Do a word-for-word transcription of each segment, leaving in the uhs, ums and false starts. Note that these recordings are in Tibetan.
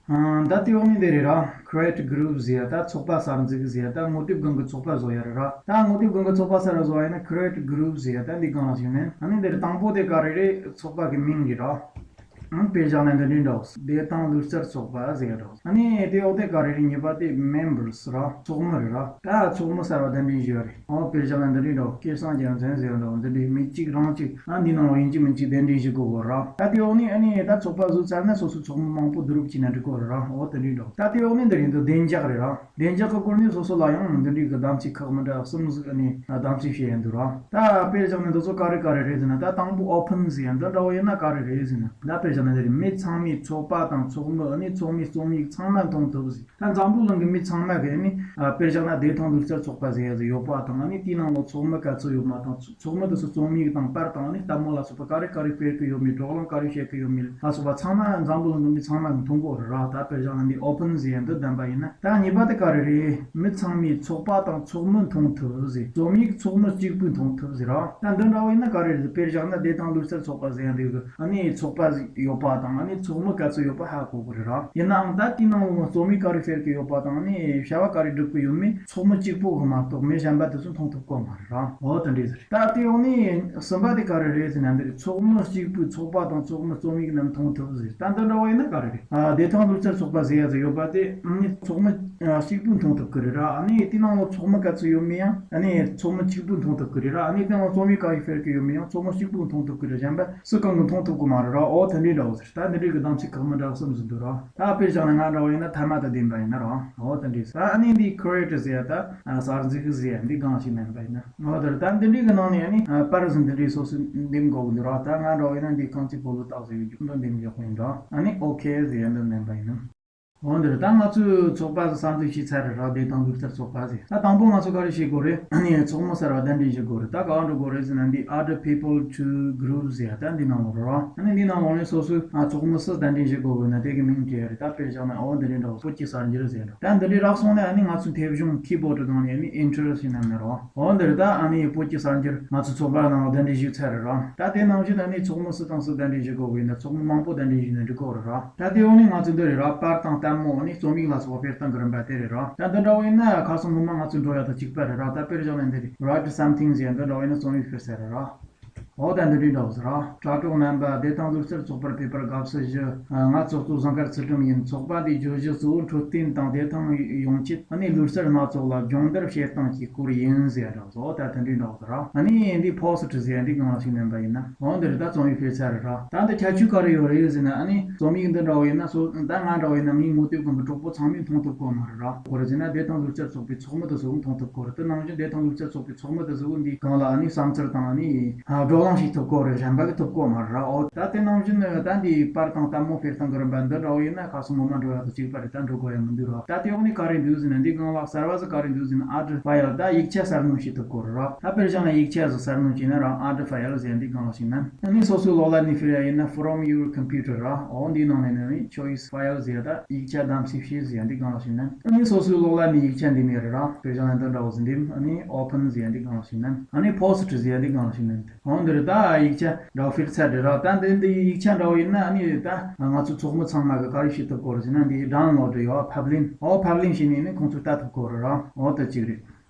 ཨང་། ད་དེའི་འོག་ནས་འདི་རེད་ར། Create group ཟེར་ཡ། ད་ཚོགས་པ་གསར་འཛུགས་ཟེར་ཡ། ད་ངོ་དེབ་སྒང་གི་ཚོགས་པ་བཟོ་ཡ་རེད་ར། ད་ངོ་དེབ་སྒང་གི་ཚོགས་པ་གསར་བཟོ་ཡ་ན་Create group ཟེར་ཡ། ད་འདི་སྒང་ལ་ཞུགས་ནས། ཨ་ནི་འདི་རེད། དང་པོ་དེ་ག་རེ་རེད། ཚོགས་པ་གི་མིང་རེད་ར། ཨང་། དཔེར་བཞག་ན་འདི་འདྲའི་འདྲ་བོ། བདེ་ཐང་ལུས་རྩལ་ཚོགས་པ་ཟེར་ཡ་འདྲ་བོ། ཨ་ནི་དེའི་འོག་དེ་ག་རེ་རེད། གཉིས་པ་དེ་Members ར། ཚོགས་མི་རེད་ར། ད་ཚོགས་མི་གསར་བ་གདན་འདྲེན་ཞུ་ཡ་རེད། ཨོ། དཔེར་བཞག་ན་འདི་འདྲའི་འདྲ་བོ། སྐལ་བཟང་རྒྱལ་མཚན་ཟེར་བ་འདྲ་བོ། འདི་འདྲའི་མི་གཅིག་རང་གཅིག་ཨ་འདི་ནང་ལ་ཡིན་གཅིག་མིན་གཅིག་གདན་འདྲེན་ཞུ་དགོས་གོ་ར། ད་དེའི་འོག་ནས་ཨ་ནི་ད་ཚོགས་པ་བཟོས་ཚར་ན་སོ་སོའི་ཚོགས་མི་མང་པོ་བསྡུ་རུབ་བྱས་ན་འགྲིག་གོ་ར། ཨོ། དེ་འདྲའི་འདྲ་བོ། ད་དེའི་འོག་ནས་འདི་རེད་འདུག་བདེ་འཇགས་རེད་ར། བདེ་འཇགས་ཀྱི་སྐོར་ནས་སོ་སོ་ལ་ཡང་འདི་འདྲའི་གི་གདམ་གསེས་ཁག་མི་འདྲ་གསུམ་ཟིག་ཨ་ནི་གདམ་གསེས་བྱས་ཡོད་འདུག་ར། ད་དཔེར་བཞག་ན་འདི་ཚོ་ག་རེ་ག་རེ་རེད་ཟེར་ན། ད་དང་པོ་Open ཟེར་ཡ་འདི་འདྲ་བོ་ཡིན་ན་ག་རེ་རེད་ཟེར་ན། ད་དཔེར་བཞག་ན་འདི་རེད། མི་ཚང་མས་ཚོགས་པ་དང་ཚོགས་མི་ཨ་ནི་ཚོགས་མིའི་རྩོམ་ཡིག་ཚང་མ་མཐོང་ཐུབ་ཟེར། ད་འཛམ་བུ་གླིང་གི་མི་ཚང་མ་གིས་ནི། ཨ། དཔེར་བཞག་ན་བདེ་ཐང་ལུས་རྩལ་ཚོགས་པ་ཟེར་ཡ་ཟིག་ཡོད་པ་དང་། ཨ་ནི་དེའི་ནང་ལོགས་ཚོགས་མི་ག་ཚོད་ཡོད་མ་དང་། ཚོགས་མི་དེ་ཚོ་རྩོམ་ཡིག་དང་པར་དང་། ཨ་ནི་ལྟད་མོ་ལ་སོགས་པ་ག་རེ་ག་རེ་སྤེལ་གི་ཡོད་མེད། བགྲོ་གླེང་ག་རེ་བྱེད་གི་ཡོད་མེད་ལ་སོགས་པ་ཚང་མ་འཛམ་བུ་གླིང་གི་མི་ཚང་མ་གིས་མཐོང་གི་ཡོད་རེད་ར། ད་དཔེར་བཞག་ན་འདི་Open ཟེར་ཡ་འདི་བདམས་པ་ཡིན་ན། ད་གཉིས་པ་དེ་ག་རེ་རེད། མི་ཚང་མས་ཚོགས་པ་དང་ཚོགས་མི་མཐོང་ཐུབ་ཟེར། རྩོམ་ཡིག་ཚོགས་མི་གཅིག་པུས་མཐོང་ཐུབ་ཟེར་ར། ད་འདི་འདྲ་བོ་ཡིན་ན་ག་རེ་རེད། དཔེར་བཞག་ན་བདེ་ཐང་ལུས་རྩལ་ཚོགས་པ་ཟེར་ཡ་འདི་གི་ཨ་ནི་ཚོགས་པ་ཡོད་པ་དང་། ཨ་ནི་ཚོགས་མི་ག་ཚོད་ཡོད་པ་ཧ་གོ་གི་རེད་ར། ཡིན་ནའང་ད་དེའི་ནང་ལོགས་རྩོམ་ཡིག་ག་རེ་སྤེལ་གི་ཡོད་པ་དང་། ཨ་ནི་བྱ་བ་ག་རེ་སྒྲུབ་གི་ཡོད་མེད་ཚོགས་མི་གཅིག་པོ་གིས་མ་གཏོགས་མི་གཞན་པ་དེ་ཚོས་མཐོང་ཐུབ་གོ་མ་རེད་ར། འོ་དེ་འདྲ་ཟེར། ད་དེའི་འོག་ནས་གསུམ་པ་དེ་ག་རེ་རེད་ཟེར་ན་འདི་རེད། ཚོགས་མི་གཅིག་པུས་ཚོགས་པ་དང་ཚོགས་མི་རྩོམ་ཡིག་རྣམས་མཐོང་ཐུབ་ཟེར། ད་འདི་འདྲ་བོ་ཡིན་ན་ག་རེ་རེད། ཨ། བདེ་ཐང་ལུས་རྩལ་ཚོགས་པ་ཟེར་ཡ་ཟིག་ཡོད་པ་དེ་ཨ་ནི་ཚོགས་མི་ཨ་གཅིག་པུས་མཐོང་ཐུབ་གི་རེད་ར། ཨ་ནི་དེའི་ནང་ལོགས་ཚོགས་མི་ག་ཚོད་ཡོད་མེད་ཡང་ཨ་ནི་ཚོགས་མི་གཅིག་པུས་མཐོང་ཐུབ་གི་རེད་ར། ཨ་ནི་དེའི་ནང་ལོགས་རྩོམ་ཡིག་ག་རེ་སྤེལ་གི་ཡོད་མེད་ཡང་ཚོགས་མི་གཅིག་པུས་མཐོང་ཐུབ་གི་རེད། གཞན་པ་སུ་གང་གིས་མཐོང་ཐུབ་གི་མ་རེད་ར། འོ་དེ་འདྲའི་འདྲ་བོ་ཟེར། ད་འདི་འདྲའི་གི་གདམ་གསེས་ཁག་མི་འདྲ་གསུམ་ཟིག་འདུག་ར། ད་དཔེར་བཞག་ན་ང་འདྲ་བོ་ཡིན་ན་མཐའ་མ་དེ་བདམས་པ་ཡིན་ན་ར། འོ་དེ་འདྲ་ཟེར། ཨ་ནི་འདི་Create ཟེར་ཡ་ད་ཨ་གསར་འཛུགས་ཟེར་ཡ་འདི་སྒང་ཞིག་མནན་པ་ཡིན་ན། འོ་དེ་རེད། ད་འདི་འདྲའི་གི་ནང་ནས་ཨ་ནི་ཨ་པར་ཟིག་འདི་འདྲའི་སོ་སོས་འདེམས་དགོས་གི་འདུག་ར། ད་ང་འདྲ་བོ་ཡིན་ན་འདི་གང་ཅི་ཕོ་ལོ་བཏགས་ཟིག་ཡོད་རྒྱུ་འདི་འདེམས་ཡག་པོ་ཡིན་ར། ཨ་ནི་ཨོ་ཁེ་ཟེར་ཡ་འདི་མནན་པ་ཡིན་ན། འོ་འདིར་ད་ང་ཚོའི་ཚོགས་པ་གསར་འཛུགས་བྱས་ཚར་རེད་ར། བདེ་ཐང་ལུས་རྩལ་ཚོགས་པ་ཟེར། ད་དང་པོ་ང་ཚོ་ག་རེ་བྱེད་དགོས་རེད། ཨ་ནི་ཚོགས་མི་གསར་བ་གདན་འདྲེན་བྱེད་དགོས་རེད། ད་ག་བ་འགྲོ་དགོས་རེད་ཟེར་ན་འདི་Add people to group ཟེར་ཡ་ད་འདི་ནང་ལོགས་རེད་ར། ཨ་ནི་འདི་ནང་ལོགས་ནས་སོ་སོའི་ཨ་ཚོགས་མི་སུ་གདན་འདྲེན་བྱེད་དགོས་དགོས་ན་དེ་གི་མིང་བྲིས་ཡ་རེད། ད་དཔེར་བཞག་ན་འོ་འདི་འདྲའི་འདྲ་བོ་བོད་ཀྱི་གསར་འགྱུར་ཟེར་འདྲ། ད་འདི་འདྲའི་རག་སོང་ན་ཨ་ནི་ང་ཚོའི་མཐེབ་གཞོང་ཁི་བོར་ཌི་སྒང་ནས་ཨ་ནི་Enter ཞེས་མནན་ནས་རོ། འོ་འདིར་ད་ཨ་ནི་བོད་ཀྱི་གསར་འགྱུར་ང་ཚོ་ཚོགས་པ་ནང་ལ་གདན་འདྲེན་ཞུས་ཚར་རེད་ར། ད་དེ་ནང་བཞིན་ཨ་ནི་ཚོགས་མི་སུ་དང་སུ་གདན་འདྲེན་ཞུ་དགོས་ཀྱི་ཡིན་ན་ཚོགས་མི་མང་པོ་གདན་འདྲེན་ཞུས་ན་འགྲིག་གི་རེད་ར། ད་དེ་འོག་ནས་ང་ཚོ་འདི་རེད་ར། པར་དང་ལྟད་མོ་ཨ་ནི་རྩོམ་ཡིག་ལ་སོགས་པ་སྤེལ་སྟངས་ཀྱི་རིམ་པ་དེ་རེད་ར། ད་འདི་འདྲ་བོ་ཡིན་ན་ཁ་སང་སྔོན་མ་ང་ཚོ་འགྲོ་ཡ་དང་གཅིག་པ་རེད་ར། ད་དཔེར་བཞག་ན་འདི་རེད། Write something ཟེར་འདི་འདྲ་བོ་ཡིན་ན་རྩོམ་ཡིག་སྤེལ་ས་རེད་ར། འོ་ད་འདི་འདྲའི་འདྲ་བོ་ཟེར་ར། དྲ་གྲོགས་རྣམ་པ། བདེ་ཐང་ལུས་རྩལ་ཚོགས་པར་ཕེབས་པར་དགའ་བསུ་ཞུ། ང་ཚོགས་གཙོ་ཟངས་དཀར་ཚུལ་ཁྲིམས་ཡིན། ཚོགས་པ་འདིའི་བརྗོད་གཞི་གཙོ་བོ་འཕྲོད་བསྟེན་དང་བདེ་ཐང་ཡོང་ཆེད་ཨ་ནི་ལུས་རྩལ་སྣ་ཚོགས་ལ་སྦྱོང་བརྡར་བྱེད་སྟངས་ཀྱི་སྐོར་ཡིན་ཟེར་འདྲ་བོ་ཟེར། འོ་ད་དེ་འདྲའི་འདྲ་བོ་ཟེར་ར། ཨ་ནི་འདི་Post ཟེར་འདི་སྒང་ལ་ཞིག་མནན་པ་ཡིན་ན། འོ་འདི་རེད། ད་རྩོམ་ཡིག་སྤེལ་ཚར་རེད་ར། ད་འདི་ཁྱད་ཆོས་ག་རེ་ཡོད་རེད་ཟེར་ན། ཨ་ནི་རྩོམ་ཡིག་འདི་འདྲ་བོ་ཡིན་ན་སོ་ད་ང་འདྲ་བོ་ཡིན་ན་ངའི་ངོ་དེབ་སྒང་གི་གྲོགས་པོ་ཚང་མས་མཐོང་ཐུབ་ཀྱི་ཡོད་མ་རེད་ར། ག་རེ་ཟེར་ན་བདེ་ཐང་ལུས་རྩལ་ཚོགས་པའི་ཚོགས་མི་དེ་ཚོ་མཐོང་ཐུབ་ཀྱི་ཡོད་རེད། དེ་ནང་བཞིན་བདེ་ཐང་ལུས་རྩལ་ཚོགས་པའི་ཚོགས་མི་དེ་ཚོ་འདིའི་སྒང་ལ་ཨ་ནི་བསམ་ཚུལ་དང་ཨ་ནི་བགྲོ་གླེང་ཞིག་ཐུབ་ཀྱི་ཡོད་རེད། གཞན་པ་གིས་ཐུབ་ཀྱི་ཡོད་མ་རེད་ར། འོ་ད་དེ་ནང་བཞིན་ད་འདི་པར་དང་ལྟད་མོ་སྤེལ་སྟངས་ཀྱི་རིམ་པ་འདི་འདྲ་བོ་ཡིན་ན་ཁ་སང་ངོ་མ་འགྲོ་ཡག་དང་གཅིག་པ་རེད། ད་འགྲོ་དགོས་ཡ་མི་འདུག་ར། ད་དེ་འོག་ནས་ག་རེ་འདུག་ཟེར་ན་འདི་སྒང་ལ་གསར་བ་ཟིག་ག་རེ་འདུག་ཟེར་ན་Add file ད་ཡིག་ཆ་གསར་སྣོན་བྱེད་ཐུབ་ཀྱི་ཡོད་རེད་ར། ད་དཔེར་བཞག་ན་ཡིག་ཆ་ཟིག་གསར་སྣོན་བྱས་ན་ར་Add file ཟེར་འདི་སྒང་ལ་ཞིག་མནན། ཨ་ནི་སོ་སོའི་གློག་ཀླད་ནས་ཕུལ་ཡ་ཡིན་ན་From your computer ར། འོ་འདིའི་ནང་ནས་ནི་Choose file ཟེར་ད་ཡིག་ཆ་གདམ་གསེས་བྱེད་ཟེར་འདི་སྒང་ལ་ཞིག་མནན། ཨ་ནི་སོ་སོའི་གློག་ཀླད་ནས་ཡིག་ཆ་འདེམས་ཡ་རེད་ར། དཔེར་བཞག་ན་འདི་འདྲ་བོ་ཟིག་འདེམས། ཨ་ནི་Open ཟེར་འདི་སྒང་ལ་ཞིག་མནན། ཨ་ནི་Post ཟེར་འདི་སྒང་ལ་ཞིག་མནན། འོ་འདི་རེད། ད་ཡིག་ཆ་འདྲ་བོ་ཕུལ་ཚར་རེད་ར། ད་འདི་འདི་ཡིག་ཆ་འདྲ་བོ་ཡིན་ན་ཨ་ནི་ད་ང་ཚོ་ཚོགས་མི་ཚང་མ་གིས་ག་རེ་བྱེད་ཐུབ་ཀྱི་ཡོད་རེད་ཟེར་ན་འདི་Download རེད་ཡོད། ཕབ་ལེན། འོ་ཕབ་ལེན་བྱས་ནས་ནི་ཁོང་ཚོས་ལྟ་ཐུབ་ཀྱི་ཡོད་རེད་ར། འོ་དེ་གཅིག་རེད།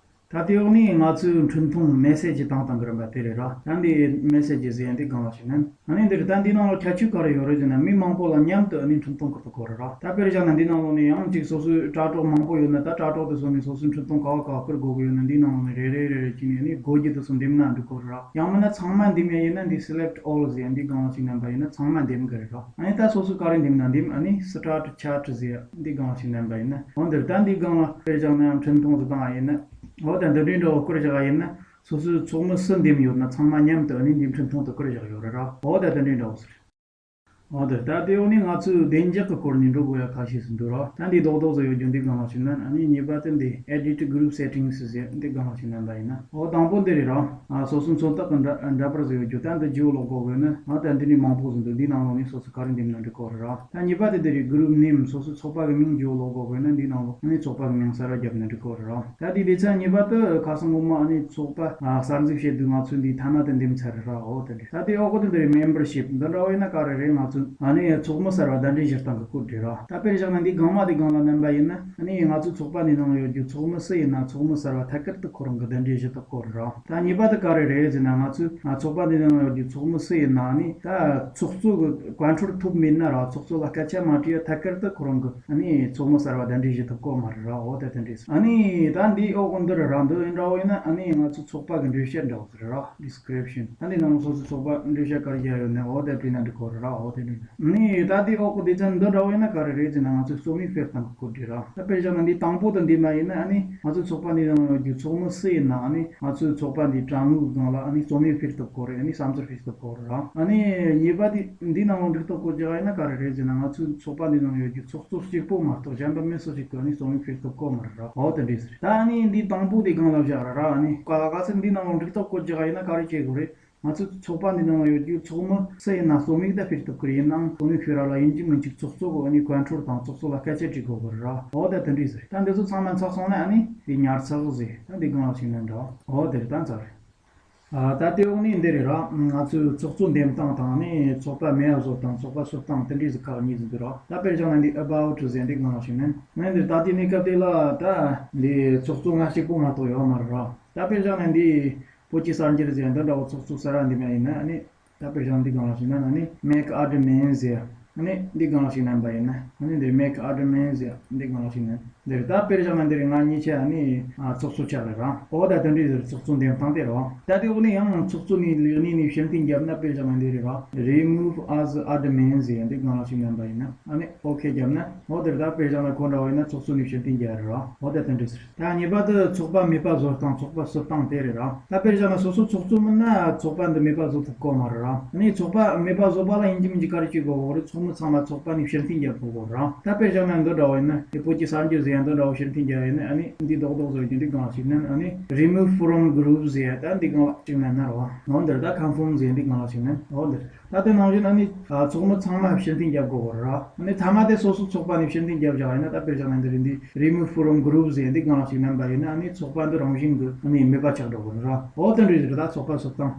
ད་དེའི་འོག་ནས་ང་ཚོའི་འཕྲིན་ཐུང་Message བཏང་སྟངས་ཀྱི་རིམ་པ་དེ་རེད་ར། ད་འདི་Message ཟེར་ཡ་འདི་སྒང་ལ་ཞིག་མནན། ཨ་ནི་འདིར་ད་འདི་ནང་ལ་ཁྱད་ཆོས་ག་རེ་ཡོད་རེད་ཟེར་ན་མི་མང་པོ་ལ་མཉམ་དུ་ཨ་ནི་འཕྲིན་ཐུང་འཁུར་ཐུབ་ཀྱི་ཡོད་རེད་ར། ད་དཔེར་བཞག་ན་འདི་ནང་ལོགས་ནས་ཡང་ཅིག་སོ་སོའི་དྲ་གྲོགས་མང་པོ་ཡོད་ན་ད་དྲ་གྲོགས་དེ་ཚོ་ནས་སོ་སོའི་འཕྲིན་ཐུང་ག་བ་ག་བ་བསྐུར་དགོས་ཀྱི་ཡོད་ན་འདི་ནང་ལོགས་ནས་རེ་རེ་རེ་རེ་བྱས་ནས་ཨ་ནི་དགོས་རྒྱུ་དེ་ཚོ་འདེམས་ན་འགྲིག་གི་ཡོད་རེད་ར། ཡང་མིན་ན་ཚང་མ་འདེམས་ཡ་ཡིན་ན་འདི་Select all ཟེར་ཡ་འདི་སྒང་ལ་ཞིག་མནན་པ་ཡིན་ན་ཚང་མ་འདེམས་གི་རེད་ར། ཨ་ནི་ད་སོ་སོ་ག་རེ་འདེམས་ན་འདེམས། ཨ་ནི་Start chat ཟེར་ཡ་འདི་སྒང་ལ་ཞིག་མནན་པ་ཡིན་ན། འོ་འདིར་ད་འདི་སྒང་ལ་དཔེར་བཞག་ན་ཡང་འཕྲིན་ཐུང་དེ་བཏང་ཡ་ཡིན་ན། འོ་ད་འདི་འདྲའི་འདྲ་བོ་བསྐུར་བཞག་ཡ་ཡིན་ན། སོ་སོའི་ཚོགས་མི་སུ་འདེམས་ཡོད་ན་ཚང་མ་མཉམ་དུ་ཨ་ནི་འདི་འཕྲིན་ཐུང་དུ་བསྐུར་བཞག་ཡོད་རེད་ར། འོ་ད་དེ་འདྲའི་འདྲ་བོ་ཟེར། འོ་ད་ད་དེ་འོག་ནས་ང་ཚོས་བདེ་འཇགས་ཀྱི་སྐོར་ནས་འགྲོ་དགོས་ཡ་ཁ་ཤས་ཤིག་འདུག་ར། ད་འདི་རྡོག་རྡོག་ཟེར་ཡོད་རྒྱུ་འདི་སྒང་ལ་ཞིག་མནན། ཨ་ནི་གཉིས་པ་དེ་འདི་Edit Group Settings ཟེར་འདི་སྒང་ལ་ཞིག་མནན་པ་ཡིན་ན། འོ་དང་པོ་འདི་རེད་ར། ཨ་སོ་སོའི་མཚོན་རྟགས་ཀྱི་འདྲ་འདྲ་པར་ཟེར་ཡོད་རྒྱུ་ད་འདི་བརྗེ་པོ་ལོག་དགོས་དགོས་ན། ཨ་ད་འདི་ནས་མང་པོ་ཟིག་འདུག་འདི་ནང་ལོགས་ནས་སོ་སོ་ག་རེ་འདེམས་ན་འགྲིག་གི་རེད་ར། ད་གཉིས་པ་དེ་འདི་རེད། Group Name སོ་སོའི་ཚོགས་པ་གི་མིང་བརྗེ་པོ་ལོག་དགོས་དགོས་ན་འདི་ནང་ལོགས་ནས་ཚོགས་པ་གི་མིང་གསར་བ་བརྒྱབ་ན་འགྲིག་གི་རེད་ར། ད་དེ་ལས་ཚར་གཉིས་པ་དེ་ཁ་སང་སྔོན་མ་ཨ་ནི་ཚོགས་པ་ཨ་གསར་འཛུགས་བྱེད་དུས་ང་ཚོས་འདི་མཐའ་མ་དེ་འདེམས་ཚར་རེད་ར། འོ་དེ་འདྲ། ད་དེ་འོག་གི་དེ་འདི་རེད། Membership འདི་འདྲ་བོ་ཡིན་ན་ག་རེ་རེད། ང་ ཨ་ནི་ཚོགས་མི་གསར་བ་གདན་འདྲེན་ཞུ་སྟངས་ཀྱི་སྐོར་རེད་ར། ད་དཔེར་བཞག་ན་འདི་སྒང་མ་དེ་སྒང་ལ་མནན་པ་ཡིན་ན། ཨ་ནི་ང་ཚོའི་ཚོགས་པ་འདི་ནང་ཡོད་རྒྱུ་ཚོགས་མི་སུ་ཡིན་ན་ཚོགས་མི་གསར་བ་ཐད་ཀར་དུ་ཁོ་རང་གི་གདན་འདྲེན་ཞུ་ཐུབ་ཀྱི་ཡོད་རེད་ར། ད་གཉིས་པ་དེ་ག་རེ་རེད་ཟེར་ན། ང་ཚོའི་ཨ་ཚོགས་པ་འདི་ནང་ཡོད་རྒྱུ་ཚོགས་མི་སུ་ཡིན་ན། ཨ་ནི་ད་ཚོགས་གཙོ་གི་གོ་འཕྲོར་ཐུག་མེད་ན་ར། ཚོགས་གཙོ་ལ་སྐད་ཆ་མ་དྲིས་པ་ཐད་ཀར་དུ་ཁོ་རང་གི་ཨ་ནི་ཚོགས་མི་གསར་བ་གདན་འདྲེན་ཞུ་ཐུབ་ཀྱི་ཡོད་མ་རེད་ར། འོ་དེ་དེ་འདྲས། ཨ་ནི་ད་འདི་འོག་གི་འདི་རེད་ར། འདི་འདྲ་བོ་ཡིན་ན་ཨ་ནི་ང་ཚོའི་ཚོགས་པ་གི་འགྲེལ་བཤད་འདྲ་བོ་ཟེར་ར། Description། ད་འདི་ནང་སོ་སོའི་ཚོགས་པ་འགྲེལ་བཤད་ག་རེ་བརྒྱབ་ཡོད་ན་འོ་དེ་བྲིས་ན་འགྲིག་གི་རེད་ར། འོ་དེ་འདྲ། ནི་ད་འདི་འོག་གི་སྡེ་ཚན་འདི་འདྲ་བོ་ཡིན་ན་ག་རེ་རེད་ཟེར་ན། ང་ཚོའི་རྩོམ་ཡིག་སྤེལ་སྟངས་ཀྱི་སྐོར་བྲིས་ར། ད་དཔེར་བཞག་ན་འདི་དང་པོ་དང་འདི་མ་ཡིན་ན། ཨ་ནི་ང་ཚོའི་ཚོགས་པ་འདི་ནང་ཡོད་རྒྱུ་ཚོགས་མི་སུ་ཡིན་ན། ཨ་ནི་ང་ཚོའི་ཚོགས་པ་འདི་དྲ་དངོས་སྒང་ལ་ཨ་ནི་རྩོམ་ཡིག་སྤེལ་ཐུབ་ཀྱི་རེད། ཨ་ནི་བསམ་ཚུལ་སྤེལ་ཐུབ་ཀྱི་རེད་ར། ཨ་ནི་གཉིས་པ་འདི་འདི་ནང་ལ་འགྲིག་ཐུབ་ཀྱི་ཡོད་ན་ག་རེ་རེད་ཟེར་ན། ང་ཚོའི་ཚོགས་པ་འདི་ནང་ཡོད་རྒྱུ་ཚོགས་གཙོ་གཅིག་པོ་མ་གཏོགས་གཞན་པ་མི་སུ་ཞིག་གིས་ཨ་ནི་རྩོམ་ཡིག་སྤེལ་ཐུབ་ཀྱི་མ་རེད་ར། འོ་དེ་འདྲས་རེད། ད་ཨ་ནི་འདི་དང་པོ་དེ་སྒང་ལ་བཞག་ར་ར། ཨ་ནི་ག་ག་ཚོད་འདི་ནང་ལ་འགྲིག་ཐུབ་ཀྱི་ཡོད་ན་ག་རེ་བྱེད་དགོས་རེད། ང་ཚོའི་ཚོགས་པ་འདི་ནང་ཡོད་རྒྱུ་ཚོགས་མི་སུ་ཡིན་ན་རྩོམ་ཡིག་ད་སྤེལ་ཐུབ་ཀྱི་རེད། ཡིན་ནའང་རྩོམ་ཡིག་སྤེལ་ར་ལ་ཡིན་གཅིག་མིན་གཅིག་ཚོགས་གཙོ་གི་ཨ་ནི་གོ་འཕྲོ་དང་ཚོགས་གཙོ་ལ་སྐད་ཆ་དྲི་དགོས་པ་རེད་ར། འོ་ད་དེ་འདྲས་ཟེར། ད་འདི་ཚོ་ཚང་མ་ཚར་སོང་ན་ཨ་ནི་དེ་ཉར་ཚགས་ཟེར། ད་འདི་སྒང་ལ་ཞིག་ནན་འདྲ། འོ་དེ་རེད། ད་ཚར་རེད། ཨ་ད་དེ་འོག་ནས་འདི་རེད་ར། ང་ཚོའི་ཚོགས་གཙོ་འདེམས་སྟངས་དང་ནི་ཚོགས་པ་མེད་པ་བཟོ་སྟངས། ཚོགས་པ་བསུབ་སྟངས་དེ་འདྲས་ཟེར་ཁག་གཉིས་ཟིན་འདུག་ར། ད་དཔེར་བཞག་ན་འདི་About ཟེར་འདི་སྒང་ལ་ཞིག་ནན། ནན་འདིར་ད་ལྟའི་གནས་སྐབས་དེ་ལ་ད་འདི་ཚོགས་གཙོ་ང་གཅིག་པོ་མ་གཏོགས་ཡོད་མ་རེད་ར། ད་དཔེར་བཞག་ན་འདི་བོད་ཀྱི་གསར་འགྱུར་ཟེར་འདི་འདྲ་བོ་ཚོགས་གཙོ་གསར་བ་འདི་མ་ཡིན་ན། ཨ་ནི་ད་དཔེར་བཞག་འདི་སྒང་ལ་ཞིག་ན་ཨ་ནི་Make Admin ཟེར། ཨ་ནི་འདི་སྒང་ལ་ཞིག་ནན་པ་ཡིན་ན། ཨ་ནི་འདིར་Make Admin ཟེར་འདི་སྒང་ལ་ཞིག་ནན། འདིར་ད་དཔེར་བཞག་ན་འདིར་ང་གཉིས་ཆ་ཨ་ནི་ཨ་ཚོགས་གཙོ་ཆགས་རེད་ར། འོ་ད་དེ་འདྲས་ཟེར། ཚོགས་གཙོ་འདེམས་སྟངས་དེ་རེད་ར། ད་དེ་འོག་ནས་ཡང་ཚོགས་གཙོ་ནས་ལས་གནས་ནས་ཕྱིར་འཐེན་བརྒྱབ་ན། དཔེར་བཞག་ན་འདི་རེད་ར། Remove as Admin ཟེར་འདི་སྒང་ལ་ཞིག་ནན་པ་ཡིན་ན། ཨ་ནི་ཨོ་ཁེ་བརྒྱབ་ན། འོ་དེར་ད་དཔེར་བཞག་ན་ཁོ་འདྲ་བ་ཡིན་ན་ཚོགས་གཙོ་ནས་ཕྱིར་འཐེན་རྒྱག་རེད་ར། འོ་ད་དེ་འདྲ་ཟེར། ད་གཉིས་པ་དེ་ཚོགས་པ་མེད་པ་བཟོ་སྟངས། ཚོགས་པ་བསུབ་སྟངས་དེ་རེད་ར། ད་དཔེར་བཞག་ན་སོ་སོ་ཚོགས་གཙོ་མིན་ན་ཚོགས་པ་འདི་མེད་པ་བཟོ་ཐུབ་ཀྱི་མ་རེད་ར། ཨ་ནི་ཚོགས་པ་མེད་པ་བཟོ་བ་ལ་ཡིན་གཅིག་མིན་གཅིག་ག་རེ་བྱེད་དགོས་རེད། ཚོགས་མི་ཚང་མ་ཚོགས་པ་ནས་ཕྱིར་འཐེན་རྒྱག་དགོས་རེད་ར། ད་དཔེར་བཞག་ན་འདི་འདྲ་བ་ཡིན་ན། དེ་བོད་ཀྱི་གསར་འགྱུར་ཟེར་ཡ་འདི་འདྲ་བ་ཕྱིར་འཐེན་རྒྱག་ཡ་ཡིན་ན། ཨ་ནི་འདི་རྡོག་རྡོག་བཟོ་ཡ་འདི་སྒང་ལ་ཞིག་ནན། ཨ་ནི་Remove from Group ཟེར་ཡ་ད་འདི་སྒང་ལ་ཅིག་ནན་ན་ར་བ། འོ་འདིར་ད་Confirm ཟེར་ཡ་འདི་སྒང་ལ་ཞིག་ནན། འོ་འདིར། ད་དེ་ནང་བཞིན་ཨ་ནི་ཨ་ཚོགས་མི་ཚང་མ་ཕྱིར་འཐེན་རྒྱག་དགོས་པ་རེད། ཨ་ནི་མཐའ་མ་དེ་སོ་སོ་ཚོགས་པ་ནས་ཕྱིར་འཐེན་རྒྱབ་བཞག་ཡིན་ན། ད་དཔེར་བཞག་ན་འདི་རེད། འདི་Remove from Group ཟེར་འདི་སྒང་ལ་ཞིག་མནན་པ་ཡིན་ན། ཨ་ནི་ཚོགས་པ་འདི་རང་བཞིན་གྱིས་ཨ་ནི་མེད་པ་ཆགས་འགྲོ་གི་རེད། འོ་དེ་འདྲ་ཞིག་རེད། ད་ཚོགས་པ་བསུབ་སྟངས།